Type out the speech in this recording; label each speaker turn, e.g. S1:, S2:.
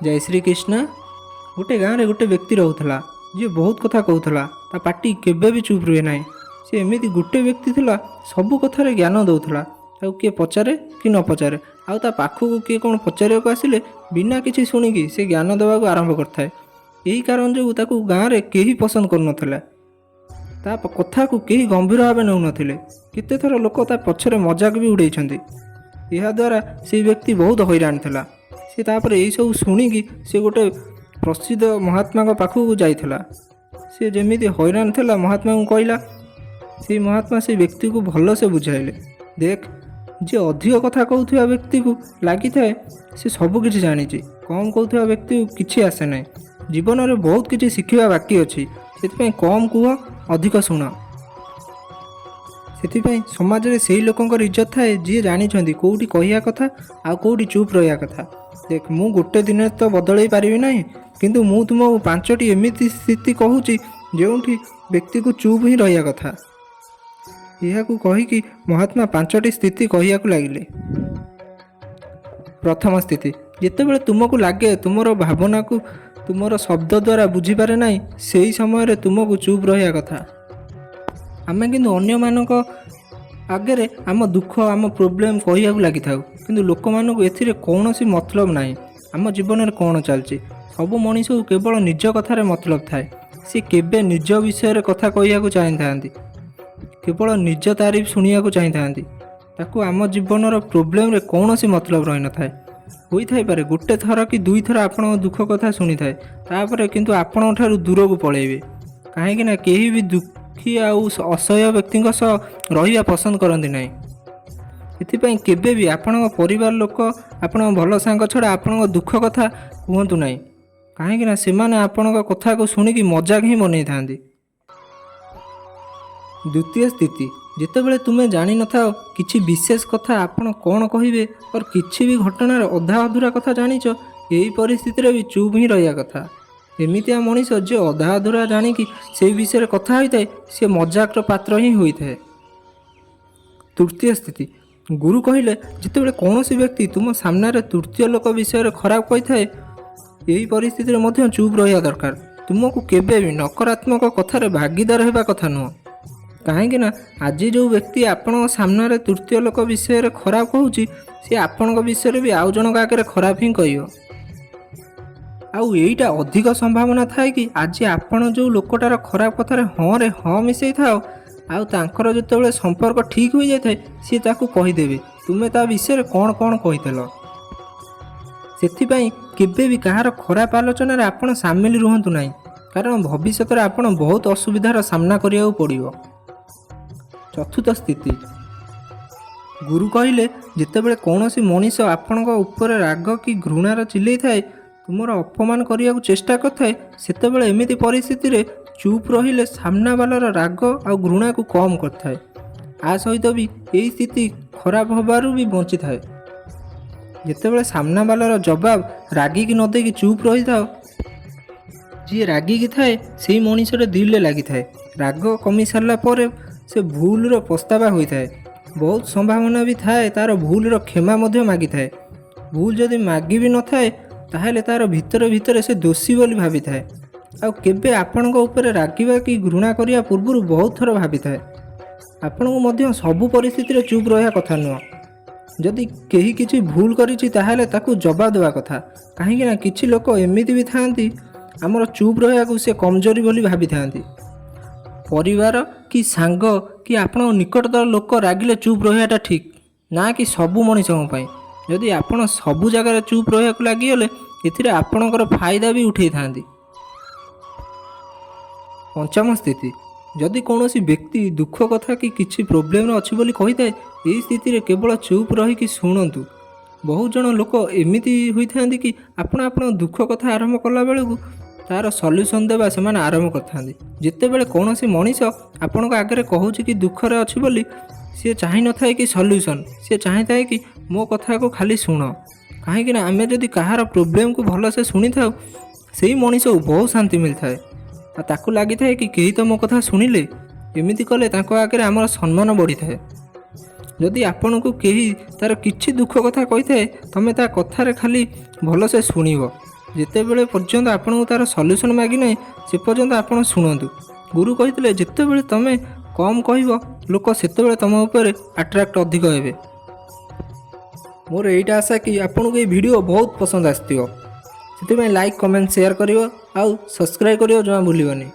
S1: ଜୟ ଶ୍ରୀ କୃଷ୍ଣ। ଗୋଟେ ଗାଁରେ ଗୋଟେ ବ୍ୟକ୍ତି ରହୁଥିଲା, ଯିଏ ବହୁତ କଥା କହୁଥିଲା। ତା ପାଟି କେବେ ବି ଚୁପ୍ ରୁହେ ନାହିଁ। ସେ ଏମିତି ଗୋଟେ ବ୍ୟକ୍ତି ଥିଲା, ସବୁ କଥାରେ ଜ୍ଞାନ ଦେଉଥିଲା। ତାକୁ କିଏ ପଚାରେ କି ନ ପଚାରେ, ଆଉ ତା ପାଖକୁ କିଏ କ'ଣ ପଚାରିବାକୁ ଆସିଲେ ବିନା କିଛି ଶୁଣିକି ସେ ଜ୍ଞାନ ଦେବାକୁ ଆରମ୍ଭ କରିଥାଏ। ଏହି କାରଣ ଯୋଗୁଁ ତାକୁ ଗାଁରେ କେହି ପସନ୍ଦ କରୁନଥିଲା। ତା କଥାକୁ କେହି ଗମ୍ଭୀର ଭାବେ ନେଉନଥିଲେ। କେତେଥର ଲୋକ ତା ପଛରେ ମଜାକ ବି ଉଡ଼େଇଛନ୍ତି। ଏହାଦ୍ୱାରା ସେଇ ବ୍ୟକ୍ତି ବହୁତ ହଇରାଣ ଥିଲା। ସେ ତାପରେ ଏଇସବୁ ଶୁଣିକି ସେ ଗୋଟେ ପ୍ରସିଦ୍ଧ ମହାତ୍ମାଙ୍କ ପାଖକୁ ଯାଇଥିଲା। ସେ ଯେମିତି ହଇରାଣ ଥିଲା, ମହାତ୍ମାଙ୍କୁ କହିଲା। ସେଇ ମହାତ୍ମା ସେ ବ୍ୟକ୍ତିକୁ ଭଲସେ ବୁଝାଇଲେ, ଦେଖ, ଯିଏ ଅଧିକ କଥା କହୁଥିବା ବ୍ୟକ୍ତିକୁ ଲାଗିଥାଏ ସେ ସବୁ କିଛି ଜାଣିଛି। କମ୍ କହୁଥିବା ବ୍ୟକ୍ତିକୁ କିଛି ଆସେ ନାହିଁ। ଜୀବନରେ ବହୁତ କିଛି ଶିଖିବା ବାକି ଅଛି। ସେଥିପାଇଁ କମ୍ କୁହ, ଅଧିକ ଶୁଣ। ସେଥିପାଇଁ ସମାଜରେ ସେଇ ଲୋକଙ୍କର ଇଜ୍ଜତ ଥାଏ, ଯିଏ ଜାଣିଛନ୍ତି କେଉଁଠି କହିବା କଥା ଆଉ କେଉଁଠି ଚୁପ୍ ରହିବା କଥା। ଦେଖ, ମୁଁ ଗୋଟେ ଦିନରେ ତ ବଦଳେଇ ପାରିବି ନାହିଁ, କିନ୍ତୁ ମୁଁ ତୁମକୁ ପାଞ୍ଚଟି ଏମିତି ସ୍ଥିତି କହୁଛି, ଯେଉଁଠି ବ୍ୟକ୍ତିକୁ ଚୁପ୍ ହିଁ ରହିବା କଥା। ଏହାକୁ କହିକି ମହାତ୍ମା ପାଞ୍ଚଟି ସ୍ଥିତି କହିବାକୁ ଲାଗିଲେ। ପ୍ରଥମ ସ୍ଥିତି, ଯେତେବେଳେ ତୁମକୁ ଲାଗେ ତୁମର ଭାବନାକୁ ତୁମର ଶବ୍ଦ ଦ୍ୱାରା ବୁଝିପାରେ ନାହିଁ, ସେହି ସମୟରେ ତୁମକୁ ଚୁପ୍ ରହିବା କଥା। ଆମେ କିନ୍ତୁ ଅନ୍ୟମାନଙ୍କ ଆଗରେ ଆମ ଦୁଃଖ, ଆମ ପ୍ରୋବ୍ଲେମ୍ କହିବାକୁ ଲାଗିଥାଉ, କିନ୍ତୁ ଲୋକମାନଙ୍କୁ ଏଥିରେ କୌଣସି ମତଲବ ନାହିଁ ଆମ ଜୀବନରେ କ'ଣ ଚାଲିଛି। ସବୁ ମଣିଷକୁ କେବଳ ନିଜ କଥାରେ ମତଲବ ଥାଏ। ସେ କେବେ ନିଜ ବିଷୟରେ କଥା କହିବାକୁ ଚାହିଁଥାନ୍ତି, କେବଳ ନିଜ ତାରିଫ ଶୁଣିବାକୁ ଚାହିଁଥାନ୍ତି। ତାକୁ ଆମ ଜୀବନର ପ୍ରୋବ୍ଲେମରେ କୌଣସି ମତଲବ ରହିନଥାଏ। ହୋଇଥାଇପାରେ ଗୋଟେ ଥର କି ଦୁଇଥର ଆପଣଙ୍କ ଦୁଃଖ କଥା ଶୁଣିଥାଏ, ତାପରେ କିନ୍ତୁ ଆପଣଙ୍କ ଠାରୁ ଦୂରକୁ ପଳେଇବେ। କାହିଁକି ନା କେହି ବି ଦୁଃଖୀ ଆଉ ଅସହ୍ୟ ବ୍ୟକ୍ତିଙ୍କ ସହ ରହିବା ପସନ୍ଦ କରନ୍ତି ନାହିଁ। ଏଥିପାଇଁ କେବେ ବି ଆପଣଙ୍କ ପରିବାର ଲୋକ, ଆପଣଙ୍କ ଭଲ ସାଙ୍ଗ ଛଡ଼ା ଆପଣଙ୍କ ଦୁଃଖ କଥା କୁହନ୍ତୁ ନାହିଁ। କାହିଁକି ନା ସେମାନେ ଆପଣଙ୍କ କଥାକୁ ଶୁଣିକି ମଜାକ ହିଁ ବନେଇଥାନ୍ତି। ଦ୍ୱିତୀୟ ସ୍ଥିତି, ଯେତେବେଳେ ତୁମେ ଜାଣିନଥାଅ କିଛି ବିଶେଷ କଥା, ଆପଣ କ'ଣ କହିବେ ଅର୍ କିଛି ବି ଘଟଣାର ଅଧା ଅଧୁରା କଥା ଜାଣିଛ, ଏହି ପରିସ୍ଥିତିରେ ବି ଚୁପ୍ ହିଁ ରହିବା କଥା। ଏମିତିଆ ମଣିଷ ଯିଏ ଅଧା ଅଧୁରା ଜାଣିକି ସେଇ ବିଷୟରେ କଥା ହୋଇଥାଏ, ସେ ମଜାକର ପାତ୍ର ହିଁ ହୋଇଥାଏ। ତୃତୀୟ ସ୍ଥିତି, ଗୁରୁ କହିଲେ, ଯେତେବେଳେ କୌଣସି ବ୍ୟକ୍ତି ତୁମ ସାମ୍ନାରେ ତୃତୀୟ ଲୋକ ବିଷୟରେ ଖରାପ କହିଥାଏ, ଏହି ପରିସ୍ଥିତିରେ ମଧ୍ୟ ଚୁପ୍ ରହିବା ଦରକାର। ତୁମକୁ କେବେ ବି ନକାରାତ୍ମକ କଥାରେ ଭାଗିଦାର ହେବା କଥା ନୁହଁ। କାହିଁକି ନା ଆଜି ଯେଉଁ ବ୍ୟକ୍ତି ଆପଣଙ୍କ ସାମ୍ନାରେ ତୃତୀୟ ଲୋକ ବିଷୟରେ ଖରାପ କହୁଛି, ସେ ଆପଣଙ୍କ ବିଷୟରେ ବି ଆଉ ଜଣଙ୍କ ଆଗରେ ଖରାପ ହିଁ କହିବ। ଆଉ ଏଇଟା ଅଧିକ ସମ୍ଭାବନା ଥାଏ କି ଆଜି ଆପଣ ଯେଉଁ ଲୋକଟାର ଖରାପ କଥାରେ ହଁରେ ହଁ ମିଶାଇଥାଅ, ଆଉ ତାଙ୍କର ଯେତେବେଳେ ସମ୍ପର୍କ ଠିକ୍ ହୋଇଯାଇଥାଏ, ସିଏ ତାକୁ କହିଦେବେ, ତୁମେ ତା ବିଷୟରେ କ'ଣ କ'ଣ କହିଥିଲ। ସେଥିପାଇଁ କେବେ ବି କାହାର ଖରାପ ଆଲୋଚନାରେ ଆପଣ ସାମିଲ ରୁହନ୍ତୁ ନାହିଁ, କାରଣ ଭବିଷ୍ୟତରେ ଆପଣ ବହୁତ ଅସୁବିଧାର ସାମ୍ନା କରିବାକୁ ପଡ଼ିବ। ଚତୁର୍ଥ ସ୍ଥିତି, ଗୁରୁ କହିଲେ, ଯେତେବେଳେ କୌଣସି ମଣିଷ ଆପଣଙ୍କ ଉପରେ ରାଗ କି ଘୃଣାର ଚିଲେଇଥାଏ, ତୁମର ଅପମାନ କରିବାକୁ ଚେଷ୍ଟା କରିଥାଏ, ସେତେବେଳେ ଏମିତି ପରିସ୍ଥିତିରେ ଚୁପ୍ ରହିଲେ ସାମ୍ନାବାଲାର ରାଗ ଆଉ ଘୃଣାକୁ କମ୍ କରିଥାଏ। ଆ ସହିତ ବି ଏହି ସ୍ଥିତି ଖରାପ ହେବାରୁ ବି ବଞ୍ଚିଥାଏ। ଯେତେବେଳେ ସାମ୍ନାବାଲାର ଜବାବ ରାଗିକି ନ ଦେଇକି ଚୁପ୍ ରହିଥାଅ। ଯିଏ ରାଗିକି ଥାଏ, ସେଇ ମଣିଷର ଦିଲରେ ଲାଗିଥାଏ। ରାଗ କମି ସାରିଲା ପରେ ସେ ଭୁଲର ପସ୍ତାବା ହୋଇଥାଏ। ବହୁତ ସମ୍ଭାବନା ବି ଥାଏ, ତା'ର ଭୁଲର କ୍ଷମା ମଧ୍ୟ ମାଗିଥାଏ। ଭୁଲ ଯଦି ମାଗି ବି ନଥାଏ, ତାହେଲେ ତା'ର ଭିତରେ ଭିତରେ ସେ ଦୋଷୀ ବୋଲି ଭାବିଥାଏ। ଆଉ କେବେ ଆପଣଙ୍କ ଉପରେ ରାଗିବା କି ଘୃଣା କରିବା ପୂର୍ବରୁ ବହୁତ ଥର ଭାବିଥାଏ। ଆପଣଙ୍କୁ ମଧ୍ୟ ସବୁ ପରିସ୍ଥିତିରେ ଚୁପ୍ ରହିବା କଥା ନୁହଁ। ଯଦି କେହି କିଛି ଭୁଲ କରିଛି, ତାହେଲେ ତାକୁ ଜବାବ ଦେବା କଥା। କାହିଁକି ନା କିଛି ଲୋକ ଏମିତି ବି ଥାଆନ୍ତି, ଆମର ଚୁପ୍ ରହିବାକୁ ସେ କମଜୋରି ବୋଲି ଭାବିଥାନ୍ତି। ପରିବାର କି ସାଙ୍ଗ କି ଆପଣଙ୍କ ନିକଟତର ଲୋକ ରାଗିଲେ ଚୁପ୍ ରହିବାଟା ଠିକ୍, ନା କି ସବୁ ମଣିଷଙ୍କ ପାଇଁ। ଯଦି ଆପଣ ସବୁ ଜାଗାରେ ଚୁପ୍ ରହିବାକୁ ଲାଗିଗଲେ, ଏଥିରେ ଆପଣଙ୍କର ଫାଇଦା ବି ଉଠେଇଥାନ୍ତି। ପଞ୍ଚମ ସ୍ଥିତି, ଯଦି କୌଣସି ବ୍ୟକ୍ତି ଦୁଃଖ କଥା କି କିଛି ପ୍ରୋବ୍ଲେମରେ ଅଛି ବୋଲି କହିଥାଏ, ଏହି ସ୍ଥିତିରେ କେବଳ ଚୁପ୍ ରହିକି ଶୁଣନ୍ତୁ। ବହୁତ ଜଣ ଲୋକ ଏମିତି ହୋଇଥାନ୍ତି କି ଆପଣ ଆପଣଙ୍କ ଦୁଃଖ କଥା ଆରମ୍ଭ କଲା ବେଳକୁ ତା'ର ସଲ୍ୟୁସନ୍ ଦେବା ସେମାନେ ଆରମ୍ଭ କରିଥାନ୍ତି। ଯେତେବେଳେ କୌଣସି ମଣିଷ ଆପଣଙ୍କ ଆଗରେ କହୁଛି କି ଦୁଃଖରେ ଅଛି ବୋଲି, ସିଏ ଚାହିଁନଥାଏ କି ସଲ୍ୟୁସନ୍, ସିଏ ଚାହିଁଥାଏ କି ମୋ କଥାକୁ ଖାଲି ଶୁଣ। କାହିଁକି ନା ଆମେ ଯଦି କାହାର ପ୍ରୋବ୍ଲେମକୁ ଭଲସେ ଶୁଣିଥାଉ, ସେଇ ମଣିଷକୁ ବହୁତ ଶାନ୍ତି ମିଳିଥାଏ ଆଉ ତାକୁ ଲାଗିଥାଏ କି କେହି ତ ମୋ କଥା ଶୁଣିଲେ। ଏମିତି କଲେ ତାଙ୍କ ଆଗରେ ଆମର ସମ୍ମାନ ବଢ଼ିଥାଏ। ଯଦି ଆପଣଙ୍କୁ କେହି ତା'ର କିଛି ଦୁଃଖ କଥା କହିଥାଏ, ତୁମେ ତା କଥାରେ ଖାଲି ଭଲସେ ଶୁଣିବ। ଯେତେବେଳେ ପର୍ଯ୍ୟନ୍ତ ଆପଣଙ୍କୁ ତା'ର ସଲ୍ୟୁସନ୍ ମାଗିନାହିଁ, ସେ ପର୍ଯ୍ୟନ୍ତ ଆପଣ ଶୁଣନ୍ତୁ। ଗୁରୁ କହିଥିଲେ, ଯେତେବେଳେ ତୁମେ କମ୍ କହିବ, ଲୋକ ସେତେବେଳେ ତୁମ ଉପରେ ଆଟ୍ରାକ୍ଟ ଅଧିକ ହେବେ। ମୋର ଏଇଟା ଆଶା କି ଆପଣଙ୍କୁ ଏଇ ଭିଡ଼ିଓ ବହୁତ ପସନ୍ଦ ଆସିଥିବ। ସେଥିପାଇଁ ଲାଇକ୍, କମେଣ୍ଟ, ସେୟାର କରିବ ଆଉ ସବସ୍କ୍ରାଇବ୍ କରିବ ଜମା ଭୁଲିବନି।